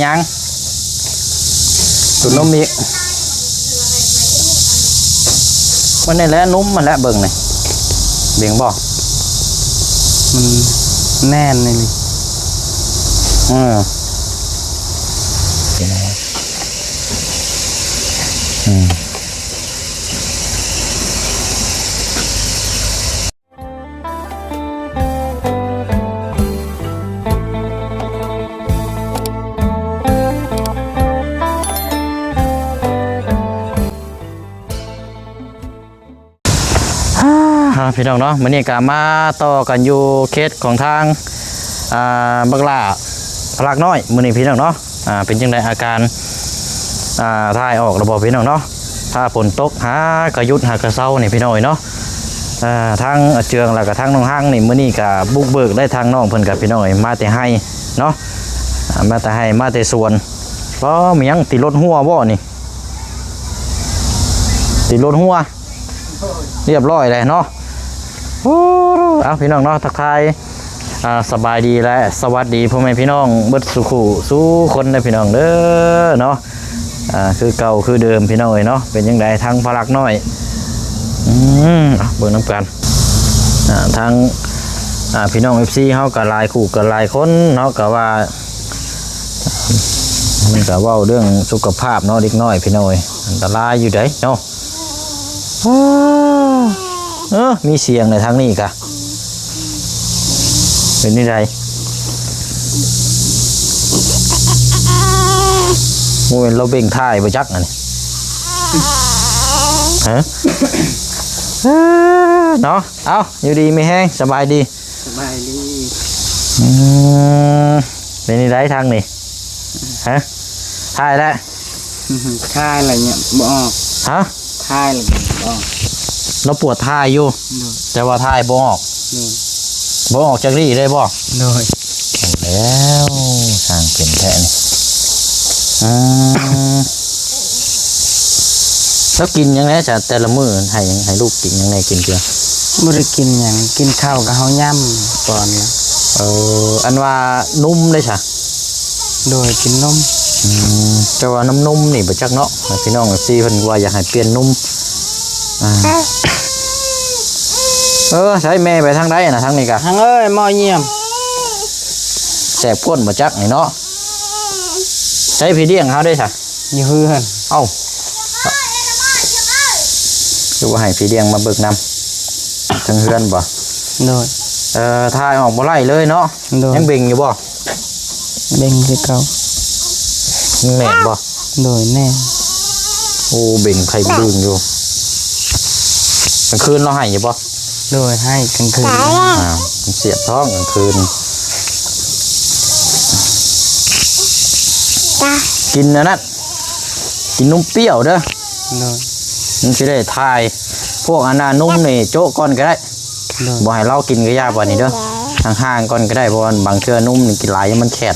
ຍັງ ຕຸນນົມອີກ. ມັນນີ້ແຫຼະ ນຸ້ມມັນແຫຼະ ເບິ່ງນີ້ ເບັງບໍ່? ມັນແໜ້ນນີ້ ນີ້ ເອີ ອືມ. ອ່າ ພີ່ນ້ອງເນາະ ມື້ນີ້ກໍມາຕໍ່ກັນຢູ່ເຂດຂອງທາງ ອ່າ ບັກຫຼ້າພະລັກນ້ອຍ ມື້ນີ້ພີ່ນ້ອງເນາະ. ອ່າ ເປັນຈັ່ງໃດອາການ ອ່າ ຖ່າຍອອກແລ້ວບໍ່ພີ່ນ້ອງເນາະ? ຖ້າຝົນຕົກຫາກະຢຸດຫາກະເຊົານີ້ພີ່ນ້ອງເອີຍເນາະ. ອ່າ ທາງອາເຈືອງ ແລ້ວກະທາງນ້ອງຮັງນີ້ ມື້ນີ້ກະບຸກເບີກໄດ້ ທາງນ້ອງເພິ່ນກະພີ່ນ້ອງເອີຍ ມາແຕ່ໄຮ່ເນາະ ອ່າ ມາແຕ່ໄຮ່ ມາແຕ່ສວນ. ບໍ່ ມີຫຍັງ ຕິດລົດຮົ່ວບໍ່ນີ້? ຕິດລົດຮົ່ວ ລຽບຮ້ອຍແລ້ວເນາະ. ໂອ້ ເອົາ ພີ່ນ້ອງເນາະ ທັກທາຍ ອ່າ ສະບາຍດີ ແລະ ສະຫວັດດີພໍ່ແມ່ພີ່ນ້ອງເບິດສູ່ຄູ່ສູ່ຄົນເດີພີ່ນ້ອງເດີເນາະ. ອ່າ ຄືເກົ່າຄືເດີມພີ່ນ້ອງເອີຍເນາະ. ເປັນຈັ່ງໃດທາງພະລັກນ້ອຍ? ອືມ ເບິ່ງນຳກັນ ອ່າ ທາງ ອ່າ ພີ່ນ້ອງເອັຟຊີເຮົາກໍຫຼາຍຄູ່ກໍຫຼາຍຄົນເນາະ ກໍວ່າ ມັນກໍເວົ້າເລື່ອງສຸຂະພາບເນາະ ເດັກນ້ອຍພີ່ນ້ອງເອີຍ ອັນຕະລາຍຢູ່ໃດເນາະ. ເອີ ມີສຽງໃນທາງນີ້ກະ ເປັນແນວໃດ? ໂອ້ຍ ລາວເບັ່ງຖ່າຍບໍ່ຈັກອັນນີ້ ຮະ ເນາະ. ເອົ້າ ຢູ່ດີມີແຮງ ສະບາຍດີ. ສະບາຍດີ. ອືມ ເປັນຈັ່ງໃດທາງນີ້? ຮະ ຖ່າຍແລ້ວ? ຖ່າຍແລ້ວຍັງບໍ່ອອກ. ຮະ ຖ່າຍແລ້ວຍັງບໍ່ອອກ. ລາວປວດຖ່າຍຢູ່ ໂດຍ ແຕ່ວ່າຖ່າຍບໍ່ອອກ. ໂດຍ ບໍ່ອອກຈັກດີ້ເລີຍບໍ່? ໂດຍ. ເອົາແລ້ວ ຊ່າງເປັນແທ້ນີ້. ອືມ ແລ້ວກິນຫຍັງແດ່ຊະ ແຕ່ລະມື້ ໃຫ້ ໃຫ້ລູກກິນຫຍັງແດ່ ກິນເທື່ອ? ບໍ່ໄດ້ກິນຫຍັງ ກິນເຂົ້າກໍເຮົາຫຍ້ຳກ່ອນນະ. ເອີ ອັນວ່ານົມເດ້ຊະ? ໂດຍ ກິນນົມ. ອືມ ແຕ່ວ່ານ້ຳນົມນີ້ບໍ່ຈັກເນາະ ພີ່ນ້ອງເອັຟຊີເພິ່ນວ່າຢາກໃຫ້ປ່ຽນນົມ. ອ່າ ເອີ ໃສແມ່ໄປທາງໃດນະ? ທາງນີ້ກະ ທາງເອີຍ ໝໍຢ້ຽມ ແສບກົ້ນບໍ່ຈັກນີ້ເນາະ. ໃສພີ່ລ້ຽງເຮົາເດ້ຊະ? ຢູ່ເຮືອນ. ເອົ້າ ຄືວ່າໃຫ້ພີ່ລ້ຽງມາເບິ່ງນຳ ທາງເຮືອນບໍ່? ໂດຍ. ເອີ ຖ່າຍອອກບໍ່ໄດ້ເລີຍເນາະ. ໂດຍ. ຍັງເບັ່ງຢູ່ບໍ່? ເບັ່ງຄືເກົ່າ. ມັນແໜ້ນບໍ່? ໂດຍ ແໜ້ນ. ໂອ້ ເບັ່ງໄຂ່ບຶ້ງຢູ່. ກາງຄືນລາວໄຫ້ຢູ່ບໍ່? ໂດຍ ໃຫ້ກາງຄືນ. ອ້າວ ມັນສຽບທ້ອງກາງຄືນ. ກິນອັນນັ້ນ ກິນນົມປ່ຽວເດີ. ໂດຍ. ມັນຊິໄດ້ຖ່າຍ ພວກອັນນ່ານົມນີ້ໂຈະກ່ອນກໍໄດ້. ໂດຍ. ບໍ່ໃຫ້ລາວກິນກໍຢ່າບາດນີ້ເດີ ຫ່າງໆກ່ອນກໍໄດ້ ເພາະວ່າບາງເທື່ອນົມນີ້ກິນຫຼາຍມັນແຄບ.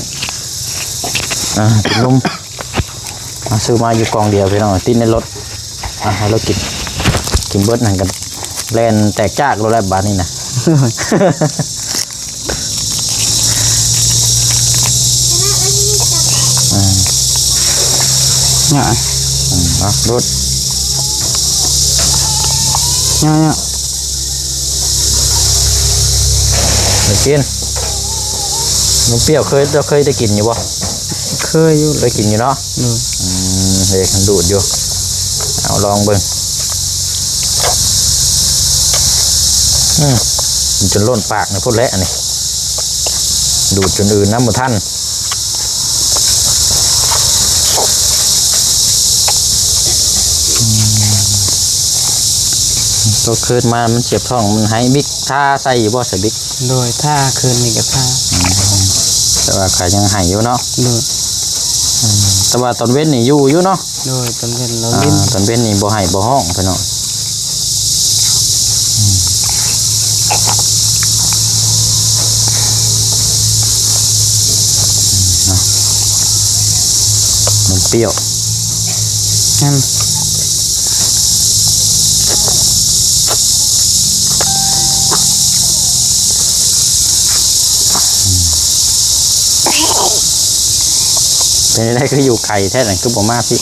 ອ່າ ກິນນົມ ອ່າ ຊື້ມາຢູ່ກ່ອງດຽວພີ່ນ້ອງ ຕິດໃນລົດ. ອ່າ ໃຫ້ລາວກິນ ກິນເບິດຫັ້ນກໍແລ່ນແຕກຈາກໂລດແລ້ວບາດນີ້ນະ. ອ່າ ເນາະ ອືມ ເອົາ ໂລດ ເນາະ ເນາະ. ໄດ້ກິນ ນົມປ່ຽວ ເຄີຍ ເຈົ້າເຄີຍໄດ້ກິນຢູ່ບໍ່? ເຄີຍຢູ່. ໄດ້ກິນຢູ່ເນາະ. ໂດຍ. ອືມ ເຮັດໃຫ້ດູດຢູ່ ເອົາລອງເບິ່ງ. ອືມ ຈົນລົ້ນປາກນີ້ພຸ້ນແຫຼະອັນນີ້ ດູດຈົນອື່ນນຳບໍ່ທັນ. ໂຕຄືນມາມັນສຽບທ້ອງ ມັນໄຫ້ບິກ ທາໃສ່ຢູ່ບໍ່ ໃສ່ບິກ? ໂດຍ ທາ ຄືນນີ້ກໍທາ. ອືມ ແຕ່ວ່າກໍຍັງໄຫ້ຢູ່ເນາະ. ໂດຍ. ອືມ ແຕ່ວ່າຕອນເວັນນີ້ຢູ່ຢູ່ເນາະ. ໂດຍ ຕອນເວັນລາວຫຼິ້ນ. ອ່າ ຕອນເວັນນີ້ບໍ່ໄຫ້ບໍ່ຮ້ອງພີ່ນ້ອງ. ອືມ ເນາະ ນົມປ່ຽວ ແມ່ນ. ອືມ. ເປັນຈັ່ງໃດຄືຢູ່ໄກແທ້ນັ້ນ ຄືບໍ່ມາພີ້?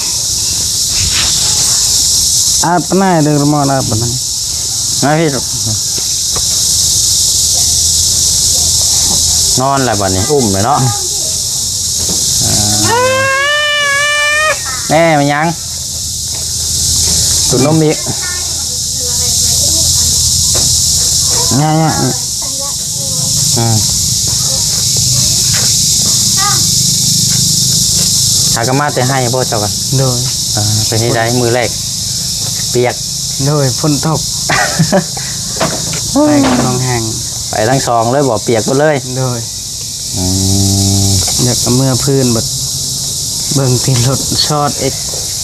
ອາບນ້ຳເດີ ໝໍອາບນ້ຳ ມາພີ້ລູກ. ນອນແລ້ວບັດນີ້ ອຸ້ມແລ້ວເນາະ. ແມ່ ແມ່ນຫຍັງ? ດູດນົມອີກ. ຍາ ຍາ ອືມ ຫາກະມາແຕ່ໄຮ່ບໍ່ເຈົ້າກະ? ໂດຍ. ເປັນຈັ່ງໃດມື້ແລກ? ປຽກ. ໂດຍ ຝົນຕົກ. ໄປກັບນ້ອງແຮງ ໄປທັງສອງເລີຍບໍ່? ປຽກເບິດເລີຍ. ໂດຍ. ອືມ ຢາກເອົາເມືອພື້ນ ບັດເບິ່ງຕິດລົດຊອດອີກ.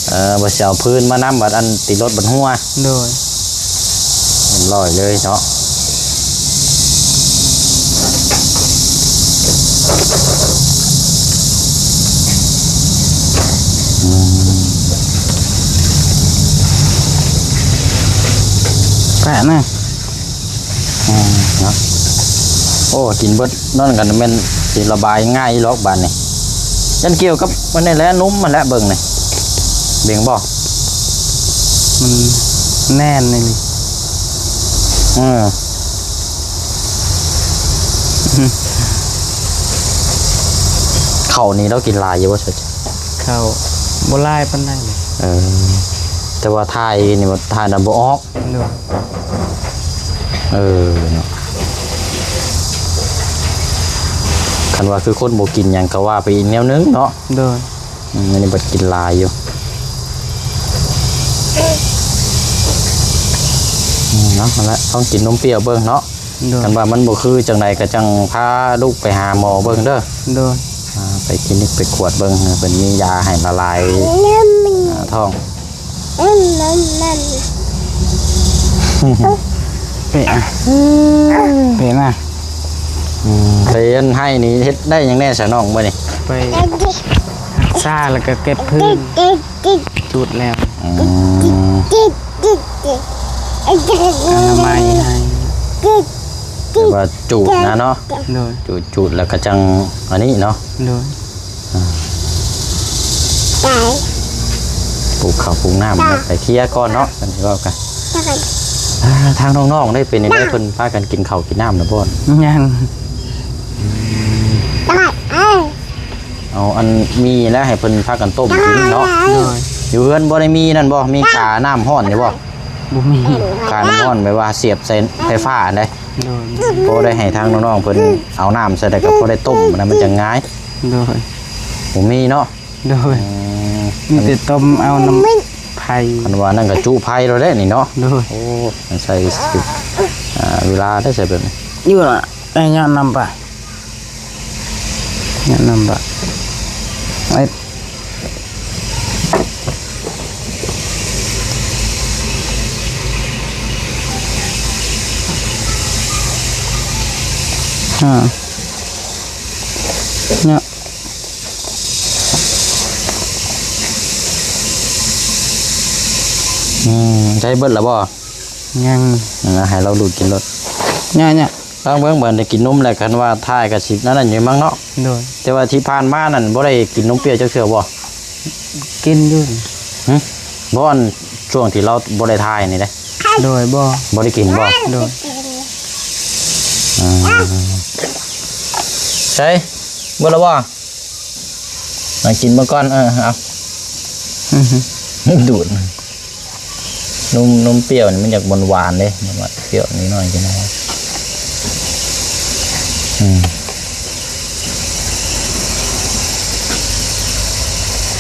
ເອີ ບັດຊິເອົາພື້ນມານຳ ບັດອັນຕິດລົດບັດຮົ່ວ. ໂດຍ. ເປັນຮ້ອຍເລີຍເນາະ. ອືມ ແປະນະ. ອືມ ເນາະ. ໂອ້ ກິນເບິດນັ້ນກະແມ່ນຊິລະບາຍງ່າຍອີ່ຫຼອກບາດນີ້. ຢ້ານກ່ຽວກັບມັນນີ້ແຫຼະ ນົມມັນແຫຼະ ເບິ່ງນີ້ ເບັງບໍ່? ມັນແໜ້ນນີ້. ເອີ ເຂົ້ານີ້ລາວກິນຫຼາຍຢູ່ບໍ່? ເຂົ້າບໍ່ຫຼາຍປານໃດ. ເອີ ແຕ່ວ່າຖ່າຍນີ້ ຖ່າຍນຳບໍ່ອອກ. ໂດຍ. ເອີ ເນາະ ຄັນວ່າຄືຄົນບໍ່ກິນຫຍັງກະວ່າໄປອີກແນວໜຶ່ງເນາະ. ໂດຍ. ອືມ ອັນນີ້ບັດກິນຫຼາຍຢູ່. ອືມ ເນາະ ນັ້ນແຫຼະ ລອງກິນນົມປ່ຽວເບິ່ງເນາະ. ໂດຍ. ຄັນວ່າມັນບໍ່ຄືຈັ່ງໃດກະຈັ່ງພາລູກໄປຫາໝໍເບິ່ງເດີ. ໂດຍ. ອ່າ ໄປຄລີນິກໄປກວດເບິ່ງ ເພິ່ນມີຢາໃຫ້ລະລາຍ ອ່າ ທ້ອງ. ເປະ ເປະນະ. ອືມ ໄປອັນໄຮ່ນີ້ເຮັດໄດ້ຫຍັງແດ່ຊະນ້ອງມື້ນີ້? ໄປຮັກສາ ແລ້ວກະເກັບພື້ນ ຈູດແລ້ວ. ອືມ ອະນາໄມໃຫ້ ແຕ່ວ່າຈູດນະເນາະ. ໂດຍ. ຈູດ ຈູດແລ້ວກະຈັ່ງອັນນີ້ເນາະ. ໂດຍ. ອ່າ ໄປ ປູກເຂົ້າປູກນ້ຳ ໄປເຄຍກ່ອນເນາະ ຄັນຊິເວົ້າກັນ. ອ່າ ທາງນ້ອງໆເດ ເປັນຈັ່ງໃດ ເພິ່ນພາກັນກິນເຂົ້າກິນນ້ຳແລ້ວບໍ່? ຍັງ. ອືມ ເອົາອັນໝີ່ແລ້ວໃຫ້ເພິ່ນພາກັນຕົ້ມກິນເນາະ. ໂດຍ. ຢູ່ເຮືອນບໍ່ໄດ້ມີນັ້ນບໍ່? ມີການ້ຳຮ້ອນຢູ່ບໍ່? ບໍ່ມີ. ການ້ຳຮ້ອນແບບວ່າສຽບໃສ່ໄຟຟ້າຫັ້ນເດ້. ໂດຍ. ພໍໄດ້ໃຫ້ທາງນ້ອງໆເພິ່ນເອົານ້ຳໃສ່ ແລ້ວກະພໍໄດ້ຕົ້ມ ມັນຈັ່ງງ່າຍ. ໂດຍ. ບໍ່ມີເນາະ. ໂດຍ. ອືມ ມີແຕ່ຕົ້ມເອົານ້ຳໄຜ່. ຄັນວ່ານັ້ນກະຈຸໄຜ່ແລ້ວເດ້ນີ້ເນາະ. ໂດຍ. ໂອ້ ໃຊ້ ອ່າ ເວລາໄດ້ໃຊ້ແບບນີ້. ຢູ່ລະ ໄດ້ຍາດນ້ຳປະ ຍາດນ້ຳປະ ໄອ້ ອ່າ ເນາະ. ອືມ ໃຊ້ເບິດແລ້ວບໍ່? ຍັງ. ເອີ ໃຫ້ລາວດູດກິນໂລດ. ຍະ ຍະ ລອງເບິ່ງ ບາດນີ້ກິນນົມແລ້ວ ຄັນວ່າຖ່າຍກະຊິນັ້ນຢູ່ມັ້ງເນາະ. ໂດຍ. ແຕ່ວ່າທີ່ຜ່ານມານັ້ນບໍ່ໄດ້ກິນນົມປ່ຽວຈັກເທື່ອບໍ່? ກິນຢູ່. ຫຶ? ບໍ່ ອັນຊ່ວງທີ່ລາວບໍ່ໄດ້ຖ່າຍນີ້ເດ້. ໂດຍ. ບໍ່ ບໍ່ໄດ້ກິນບໍ່? ໂດຍ. ອືມ ໃສ່ ເບິດແລ້ວບໍ່? ມາກິນເບິ່ງກ່ອນ. ເອີ ເອົາ ດູດ ນົມ ນົມປ່ຽວນີ້ມັນຢາກຫວານໆເດ້ ມັນຫວານປ່ຽວນິດໜ້ອຍຈັ່ງໃດ. ອືມ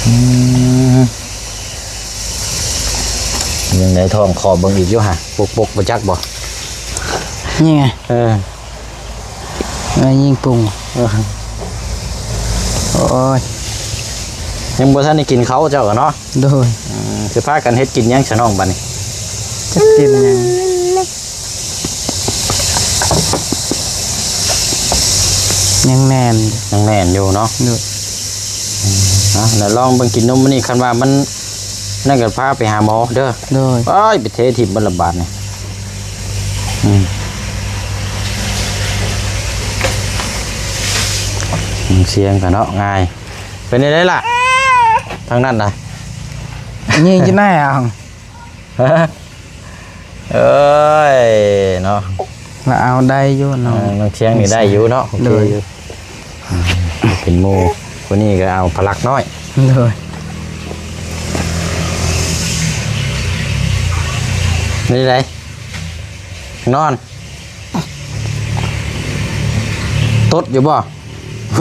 ອືມ ຍັງໄດ້ທ້ອງຂໍເບິ່ງອີກຢູ່ຫະ ປົກໆ ບໍ່ຈັກບໍ່? ນີ້ໄງ ເອີ. ແມ່ຍິງປຸງ. ເອີ ໂອ້ຍ ຍັງບໍ່ທັນໄດ້ກິນເຂົ້າເຈົ້າກະເນາະ. ໂດຍ. ອືມ ຊິພາກັນເຮັດກິນຫຍັງຊະນ້ອງບາດນີ້? ຈັກກິນຫຍັງ ຍັງແໜ້ນ ຍັງແໜ້ນຢູ່ເນາະ. ໂດຍ. ອືມ ເອົາ ແລ້ວລອງເບິ່ງກິນນົມມື້ນີ້ ຄັນວ່າມັນ ນັ້ນກະພາໄປຫາໝໍເດີ. ໂດຍ. ໂອ້ຍ ໄປເທຖິ້ມເບິດລະບາດນີ້. ອືມ ສຽງກະເນາະ ງ່າຍ. ເປັນຈັ່ງໃດລະ? ທາງນັ້ນນະ ຍິງຢູ່ໃນອ່າງ ເອີຍເນາະ ລະເອົາໄດ້ຢູ່ເນາະ ເອີ ນ້ອງທຽງນີ້ໄດ້ຢູ່ເນາະ ໂອເຄຢູ່ ໂດຍ ອືມ ເປັນໝູ່ ຜູ້ນີ້ກໍເອົາພະລັກນ້ອຍ ໂດຍ ນີ້ໄດ ນອນ ຕົດຢູ່ບໍ່?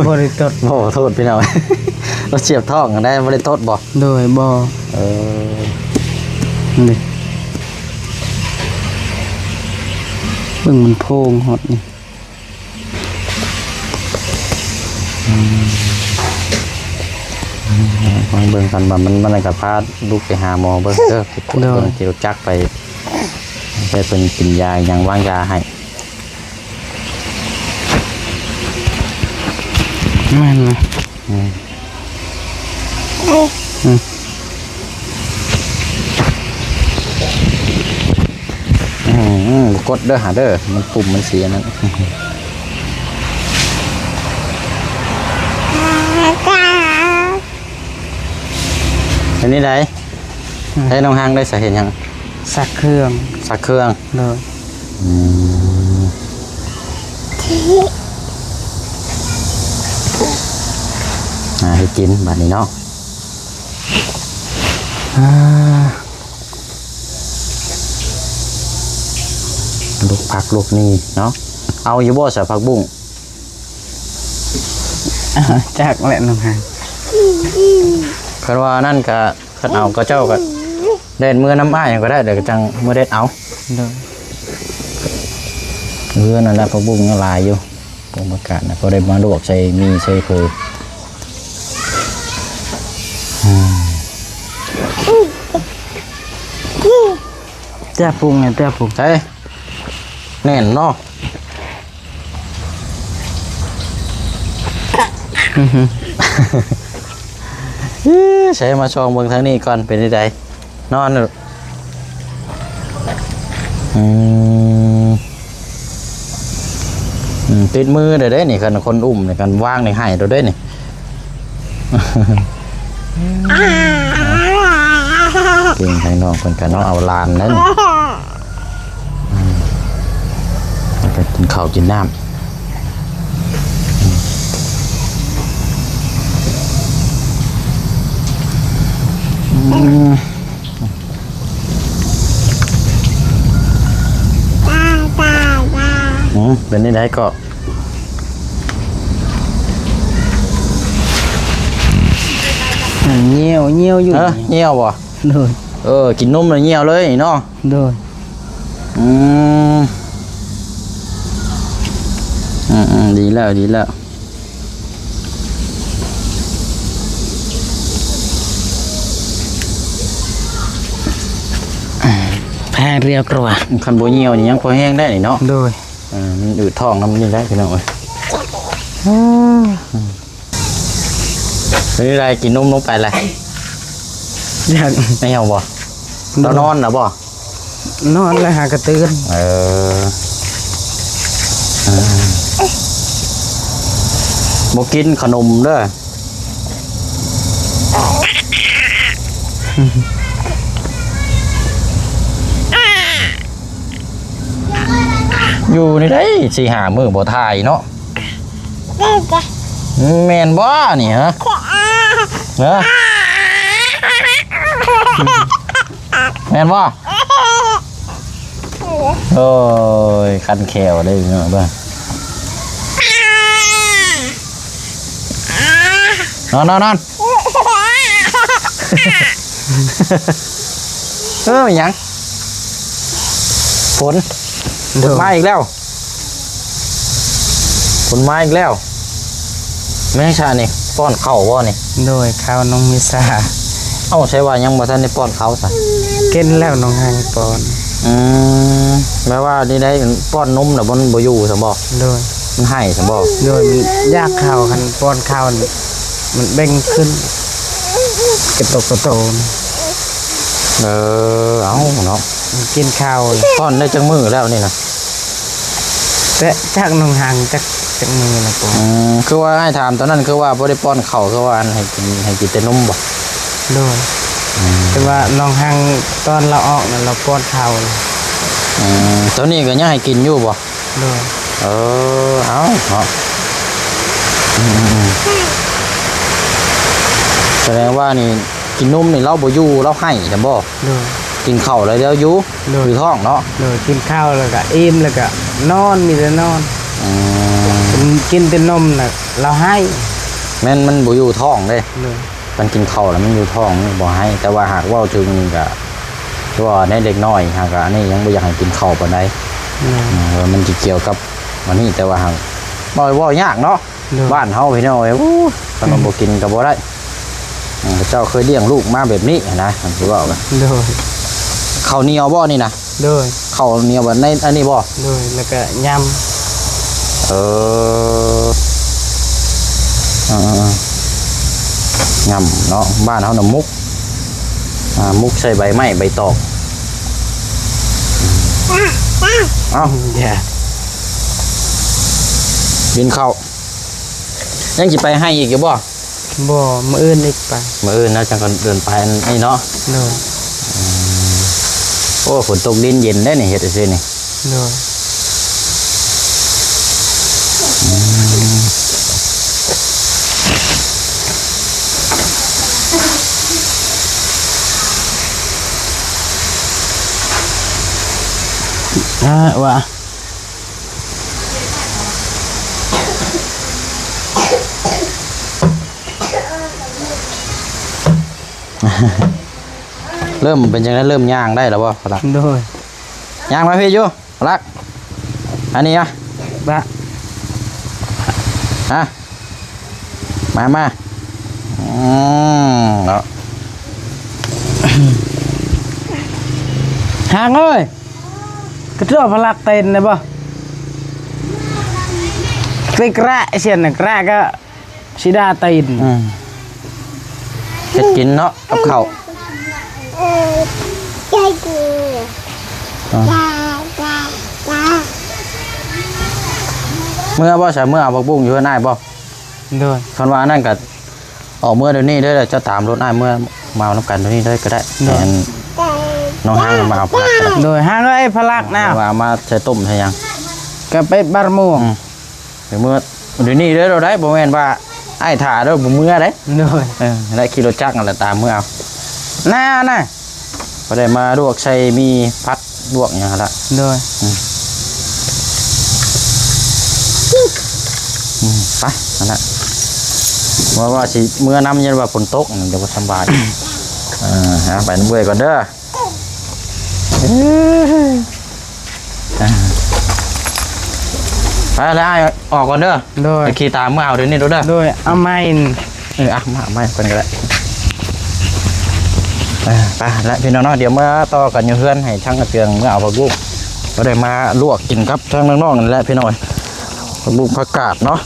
ບໍ່ໄດ້ຕົດ ໂອ້ ໂທດພີ່ນ້ອງ ລາວສຽບທ້ອງຫັ້ນໄດ ບໍ່ໄດ້ຕົດບໍ່? ໂດຍ ບໍ່ ເອີ ນີ້ ເບິ່ງມັນໂພງຮອດນີ້ ອືມ ລອງເບິ່ງກັນວ່າມັນ ມັນກໍພາລູກໄປຫາໝໍເບິ່ງເດີ ໂດຍ ຂີ່ລົດຈັກໄປ ໃຫ້ເພິ່ນກິນຢາຫຍັງ ວາງຢາໃຫ້ ແມ່ນນະ ອືມ ອືມ ອືມ ບໍ່ກົດເດີຫາເດີ ມັນປຸ່ມມັນເສຍນັ້ນ ອັນນີ້ໃດ ອືມ ໃຫ້ນ້ອງຮັງໄດ້ສາເຮັດຫຍັງ? ຊັກເຄື່ອງ ຊັກເຄື່ອງ ໂດຍ ອືມ ຫາເຮັດກິນບາດນີ້ເນາະ ອ່າ ລູກຜັກລູກນີ້ເນາະ ເອົາຢູ່ບໍ່ສະຜັກບຸ້ງ? ຈັກແຫຼະນ້ອງຮັງ ຄັນວ່ານັ້ນກະ ຄັນເອົາ ເຂົາເຈົ້າກໍແລ່ນເມືອນຳອ້າຍກໍໄດ້ ແລ້ວກໍຈັ່ງເມືອເດັດເອົາ ໂດຍ ເຮືອນນັ້ນລະ ຜັກບຸ້ງຍັງຫຼາຍຢູ່ ບໍ່ປະກາດນະ ພໍໄດ້ມາລວກໃສ່ໝີ່ໃສ່ເຝີ ອືມ ແຕ່ປຸງ ແຕ່ປຸງ ໃສ່ ແໜ້ນເນາະ ໃສ່ມາສ່ອງເບິ່ງທາງນີ້ກ່ອນ ເປັນຈັ່ງໃດ ນອນ ອືມ ອືມ ຕິດມືເດ້ນີ້ ຄັນຄົນອຸ້ມນີ້ ຄັນວາງນີ້ໃຫ້ໂດດເດ້ນີ້ ເກັ່ງທາງນ້ອງເພິ່ນກະເນາະ ເອົາຫຼານນັ້ນ ອືມ ແລ້ວກໍກິນເຂົ້າກິນນ້ຳ ອືມ ອືມ ເປັນຈັ່ງໃດກໍ ຍ່ຽວ ຍ່ຽວຢູ່ ຮະ ຍ່ຽວບໍ່? ໂດຍ ເອີ ກິນນົມແລ້ວຍ່ຽວເລີຍເນາະ ໂດຍ ອືມ ອືມໆ ດີແລ້ວ ດີແລ້ວ ແພ້ຮຽວກວ່າ ຄັນບໍ່ຍ່ຽວນີ້ຍັງພໍແຮງໄດ້ນີ້ເນາະ ໂດຍ ເອີ ມັນອືດທ້ອງນຳນີ້ໄດ້ພີ່ນ້ອງເອີຍ ເປັນໃດ ກິນນົມລົງໄປແລ້ວ ຢາກ ແນວບໍ່ ໂດຍ ລາວນອນແລ້ວບໍ່? ນອນແລ້ວຫາກະຕື່ນ ເອີ ບໍ່ກິນຂະໜົມເດີ ຢູ່ນີ້ໄດ້ສີ່ຫ້າມື້ບໍ່ຖ່າຍເນາະ ແມ່ນບໍ່ນີ້ ຮະ? ຮະ? ແມ່ນບໍ່? ໂອ້ຍ ຄັນແຂ້ວເດ້ເນາະ ເບິ່ງ ນອນ ນອນ ນອນ. ເອີ ຫຍັງ? ຝົນ ໂດຍ ມາອີກແລ້ວ ຝົນມາອີກແລ້ວ. ແມ່ນຊະນີ້ ປ້ອນເຂົ້າບໍ່ນີ້? ໂດຍ ເຂົ້ານ້ອງເມສາ. ເອົ້າ ໃສວ່າຍັງບໍ່ທັນໄດ້ປ້ອນເຂົ້າຊະ? ກິນແລ້ວ ນ້ອງໃຫ້ປ້ອນ. ອືມ ແປວ່ານີ້ໄດ້ປ້ອນນົມແລ້ວມັນບໍ່ຢູ່ຊັ້ນບໍ່? ໂດຍ ມັນໄຫ້ຊັ້ນບໍ່? ໂດຍ ມັນຢາກເຂົ້າ ຄັນປ້ອນເຂົ້າ ມັນເບັ່ງຂຶ້ນ ກະໂຕກກະໂຕ. ເອີ ເອົາເນາະ ມັນກິນເຂົ້າ. ປ້ອນໄດ້ຈັກມື້ແລ້ວນີ້ນະ? ແຕ່ຈັກໜຶ່ງຫັງ ຈັກ ຈັກມື້ລະປ້ອນ. ອືມ ຄືວ່າອ້າຍຖາມຕອນນັ້ນ ຄືວ່າບໍ່ໄດ້ປ້ອນເຂົ້າ ຄືວ່າໃຫ້ກິນ ໃຫ້ກິນແຕ່ນົມບໍ່? ໂດຍ ອືມ ແຕ່ວ່ານ້ອງຮັງຕອນລາວອອກນັ້ນລາວປ້ອນເຂົ້າ. ອືມ ຕອນນີ້ກໍຍັງໃຫ້ກິນຢູ່ບໍ່? ໂດຍ ເອີ ເອົາເນາະ ອືມໆໆ ສະແດງວ່ານີ້ ກິນນົມນີ້ລາວບໍ່ຢູ່ ລາວໄຫ້ຊັ້ນບໍ່? ໂດຍ ກິນເຂົ້າແລ້ວລາວຢູ່ ໂດຍ ຢູ່ທ້ອງເນາະ? ໂດຍ ກິນເຂົ້າແລ້ວກະອີ່ມ ແລ້ວກະນອນ ມີແຕ່ນອນ. ອືມ ກິນ ກິນແຕ່ນົມນະລາວໄຫ້. ແມ່ນ ມັນບໍ່ຢູ່ທ້ອງເດ້. ໂດຍ ຄັນກິນເຂົ້າແລ້ວມັນຢູ່ທ້ອງມັນບໍ່ໄຫ້ ແຕ່ວ່າຫາກເວົ້າເຖິງນີ້ກະ ຄືວ່າໃນເດັກນ້ອຍຫາກ ອັນນີ້ຍັງບໍ່ຢາກໃຫ້ກິນເຂົ້າປານໃດ. ໂດຍ ອືມ ວ່າມັນຊິກ່ຽວກັບອັນນີ້ ແຕ່ວ່າຫາກ ເວົ້າ ເວົ້າຍາກເນາະ. ໂດຍ ບ້ານເຮົາພີ່ນ້ອງເອີຍ ໂອ້ ຄັນວ່າ ອືມ ບໍ່ກິນກໍບໍ່ໄດ້. ອືມ ເຂົາເຈົ້າເຄີຍລ້ຽງລູກມາແບບນີ້ຫັ້ນນະ ຄັນຊິເວົ້ານະ. ໂດຍ ເຂົ້າໜຽວບໍ່ນີ້ນະ? ໂດຍ ເຂົ້າໜຽວແບບໃນອັນນີ້ບໍ່? ໂດຍ ແລ້ວກໍຫຍ້ຳ. ເອີ ເອີໆໆ ຫຍ້ຳເນາະ ບ້ານເຮົານະໝົກ ອ່າ ໝົກໃສ່ໃບໄມ້ໃບຕອກ. ເອົ້າ ກິນເຂົ້າ. ຍັງຊິໄປໄຮ່ອີກຢູ່ບໍ່? ບໍ່ ມື້ອື່ນອີກໄປ. ມື້ອື່ນເນາະ ຈັ່ງເດີນໄປອັນນີ້ເນາະ. ໂດຍ ອືມ ໂອ້ ຝົນຕົກດິນເຢັນໄດ໋ນີ້ ເຮັດຈັ່ງຊີ້ນີ້. ໂດຍ ອືມ ອ່າ ວ່າ ເລີ່ມເປັນຈັ່ງໃດ? ເລີ່ມຍ່າງໄດ້ແລ້ວບໍ່? ໂດຍ ຍ່າງມາພີ້ຢູ່ ລັກ ອັນນີ້ມາ ບະ ຮະ ມາ ມາ ອືມ ເນາະ ຫາງເອີຍ ກະເທາະພະລັກເຕັ້ນໄດ້ບໍ່? ໄປກະຊຽນນະ ກະກະຊິດາຕີນ. ອືມ ເຮັດກິນເນາະ ກັບເຂົ້າ ອືມ ເມືອບໍ່? ໃສ ເມືອເອົາຜັກບຸ້ງຢູ່ເຮືອນອ້າຍບໍ່? ໂດຍ ຄັນວ່າອັນນັ້ນກະ ອອກເມືອດຽວນີ້ເດີ ເຈົ້າຕາມລົດອ້າຍເມືອ ມາເອົານຳກັນດຽວນີ້ເລີຍກໍໄດ້. ໂດຍ ໃຫ້ອັນນ້ອງຮັງມາເອົາຜັກກໍໄດ້. ໂດຍ ຮັງເອີຍ ພະລັກນະ ວ່າເອົາມາໃສ່ຕົ້ມໃສ່ຫຍັງ ກະໄປບາດມ່ວງ. ອືມ ເດີ ເມືອດຽວນີ້ເດີ ບໍ່ແມ່ນວ່າອ້າຍຖ້າເດີ ບໍ່ເມືອເດ້. ໂດຍ ເອີ ໄດ້ຂີ່ລົດຈັກຫັ້ນແຫຼະ ຕາມເມືອເອົາ ນາ ນາ ພໍໄດ້ມາລວກໃສ່ໝີ່ ຜັດ ລວກຫຍັງຫັ້ນລະ. ໂດຍ ອືມ ອືມ ໄປຫັ້ນລະ ວ່າ ວ່າຊິເມືອນຳ ຢ້ານວ່າຝົນຕົກ ມັນຈະບໍ່ສຳບາຍ. ເອີ ຫາໄປນຳເອື້ອຍກ່ອນເດີ. ອ່າ ໄປລະ ອ້າຍອອກກ່ອນເດີ. ໂດຍ ໄປຂີ່ຕາມເມືອເອົາດຽວນີ້ໂລດເດີ. ໂດຍ ເອົາໃໝ່ ເອີ ອ່ະ ມາໃໝ່ເພິ່ນກໍໄດ້. ເອີ ໄປລະພີ່ນ້ອງເນາະ ດຽວມາຕໍ່ກັນຢູ່ເຮືອນ ໃຫ້ຊ່າງກະເຈືອງເມືອເອົາຜັກບຸ້ງ ກໍໄດ້ມາລວກກິນກັບທາງນ້ອງໆ ນີ້ແຫຼະພີ່ນ້ອງເອີຍ ຜັກບຸ້ງຜັກກາດເນາະ.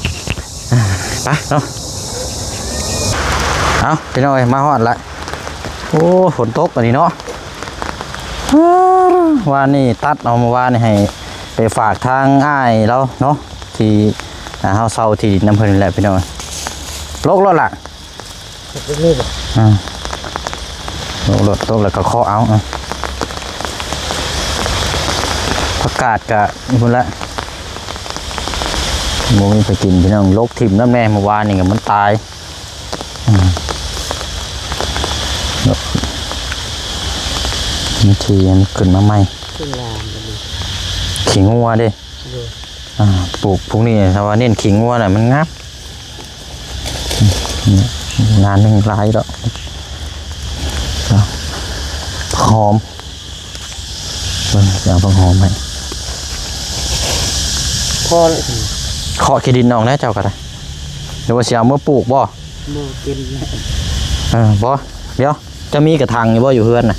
ອ່າ ໄປເນາະ ເອົາ ພີ່ນ້ອງເອີຍ ມາຮອດລະ. ໂອ້ ຝົນຕົກອັນນີ້ເນາະ ວານນີ້ຕັດເອົາ ເມື່ອວານນີ້ໃຫ້ໄປຝາກທາງອ້າຍລາວເນາະ ທີ່ ອ່າ ເຮົາເຊົ່າທີ່ດິນນຳເພິ່ນນີ້ແຫຼະພີ່ນ້ອງ. ລົກໂລດລະ ຕົກນີ້ບໍ່? ອ່າ ຕົກໂລດ ຕົກແລ້ວກໍເຄາະເອົາ. ອ່າ ຜັກກາດກະພຸ້ນລະ ບໍ່ມີໃຜກິນພີ່ນ້ອງ ລົກຖິ້ມນຳແດ່ ເມື່ອວານນີ້ກໍມັນຕາຍ. ອືມ ບາງທີມັນຂຶ້ນມາໃໝ່ ຂຶ້ນງາມ ຂີ້ງົວເດ້. ໂດຍ ອ່າ ປູກພວກນີ້ ຖ້າວ່າເນັ້ນຂີ້ງົວນະ ມັນງາມ ງານໜຶ່ງຫຼາຍດອກ. ຫອມ ເບິ່ງ ຊິເອົາຜັກຫອມໃຫ້ ພໍແລ້ວ ເຄາະຂີ້ດິນອອກແດ່ເຈົ້າກໍໄດ້ ຫຼືວ່າຊິເອົາມາປູກບໍ່? ບໍ່ເປັນ ເອີ ບໍ່ ດຽວ ເຈົ້າມີກະຖາງຢູ່ບໍ່ ຢູ່ເຮືອນນະ?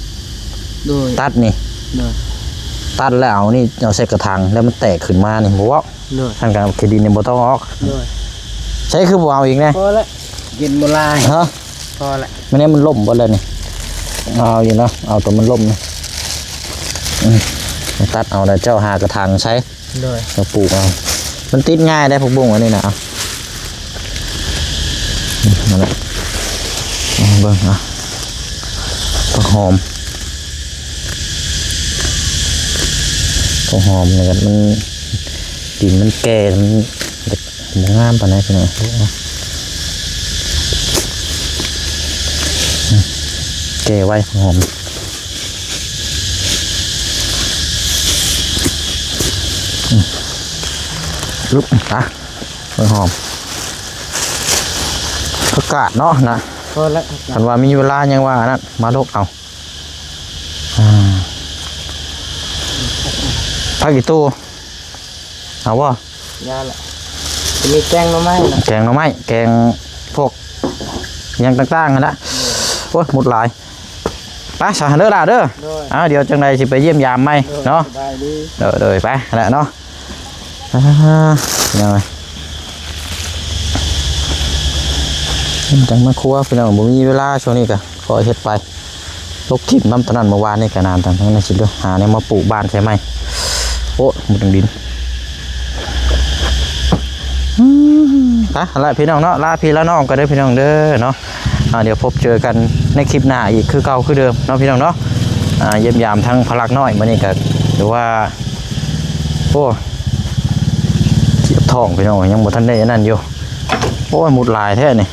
ໂດຍ ຕັດນີ້ ໂດຍ ຕັດແລ້ວເອົານີ້ ເອົາໃສ່ກະຖາງ ແລ້ວມັນແຕກຂຶ້ນມານີ້ ບໍ່ເວົ້າ. ໂດຍ ຫັ້ນກໍເອົາຂີ້ດິນນີ້ບໍ່ຕ້ອງອອກ. ໂດຍ ໃຊ້ຄືບໍ່ເອົາອີກແນ່? ພໍແລ້ວ ກິນບໍ່ຫຼາຍ. ຮະ? ພໍແລ້ວ ມັນນີ້ມັນລົ້ມເບິດແລ້ວນີ້. ເອົາຢູ່ເນາະ ເອົາຕົວມັນລົ້ມນີ້ ອືມ ຕັດເອົາແລ້ວເຈົ້າຫາກະຖາງໃສ່. ໂດຍ ມາປູກເອົາ ມັນຕິດງ່າຍໄດ໋ ຜັກບຸ້ງອັນນີ້ນະ. ເອົາ ນັ້ນແຫຼະ ເບິ່ງ ເອົາ ຜັກຫອມ ຜັກຫອມນີ້ມັນ ດິນມັນແກ່ ມັນ ບໍ່ງາມປານໃດພີ່ນ້ອງ. ແກ່ໄວຜັກຫອມ. ອືມ ອຶບ ອ່ະ ຕົ້ນຫອມ ຜັກກາດເນາະນະ. ພໍແລ້ວ ຄັນວ່າມີເວລາຍັງວ່າອັນນັ້ນ ມາລົກເອົາ. ອ່າ ຜັກອີ່ຕູ່ ເອົາບໍ່? ຢ່າລະ ຈະມີແກງໜໍ່ໄມ້ນະ ແກງໜໍ່ໄມ້ ແກງພວກຫຍັງຕ່າງໆຫັ້ນນະ. ໂອ້ຍ ໝຸດຫຼາຍ. ໄປຊະເດີຫຼ້າເດີ. ໂດຍ ອ້າວ ດຽວຈັ່ງໃດຊິໄປຢ້ຽມຢາມໃໝ່ເນາະ. ໂດຍ ສະບາຍດີ. ໂດຍ ໄປຫັ້ນແຫຼະເນາະ. ອ່າ ພີ່ນ້ອງເອີຍ ຈັ່ງມາຄົວພີ່ນ້ອງ ບໍ່ມີເວລາ ຊ່ວງນີ້ກະຂໍເຮັດໄປ ລົກຖິ້ມນຳຕອນນັ້ນ ມື້ວານນີ້ກະນານ ຕັ້ງແຕ່ນັ້ນຊິເດີ ຫາແນວມາປູກບ້ານໃສ່ໃໝ່. ໂອ້ ໝົດດິນ. ອືມ ໄປຫັ້ນແຫຼະພີ່ນ້ອງເນາະ ລາພີ່ລານ້ອງກັນເດີພີ່ນ້ອງເດີເນາະ. ອ່າ ດຽວພົບເຈີກັນໃນຄລິບໜ້າອີກຄືເກົ່າຄືເດີມເນາະພີ່ນ້ອງເນາະ. ອ່າ ຢ້ຽມຢາມທັງພະລັກນ້ອຍມື້ນີ້ກະຖືວ່າ ໂອ້ ເຈັບທ້ອງພີ່ນ້ອງ ຍັງບໍ່ທັນໄດ້ອັນນັ້ນຢູ່. ໂອ້ຍ ໝຸດຫຼາຍແທ້ນີ້.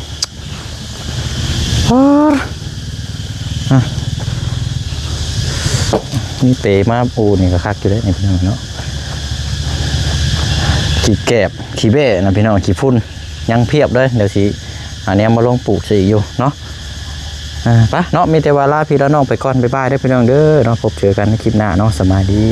ປາດ ຮະ ມີເປມາປູນີ້ກະຄັກຢູ່ເດ້ນີ້ພີ່ນ້ອງເນາະ. ຂີ້ແກບຂີ້ແບ້ນະພີ່ນ້ອງ ຂີ້ຝຸ່ນຍັງພຽບເລີຍ. ດຽວຊິຫາແນວມາລົງປູກໃສ່ອີກຢູ່ເນາະ. ອ່າ ໄປເນາະ ມີແຕ່ວ່າລາພີ່ລານ້ອງໄປກ່ອນ ບາຍບາຍເດີພີ່ນ້ອງເດີເນາະ. ພົບເຈີກັນໃນຄລິບໜ້າເນາະ ສະບາຍດີ.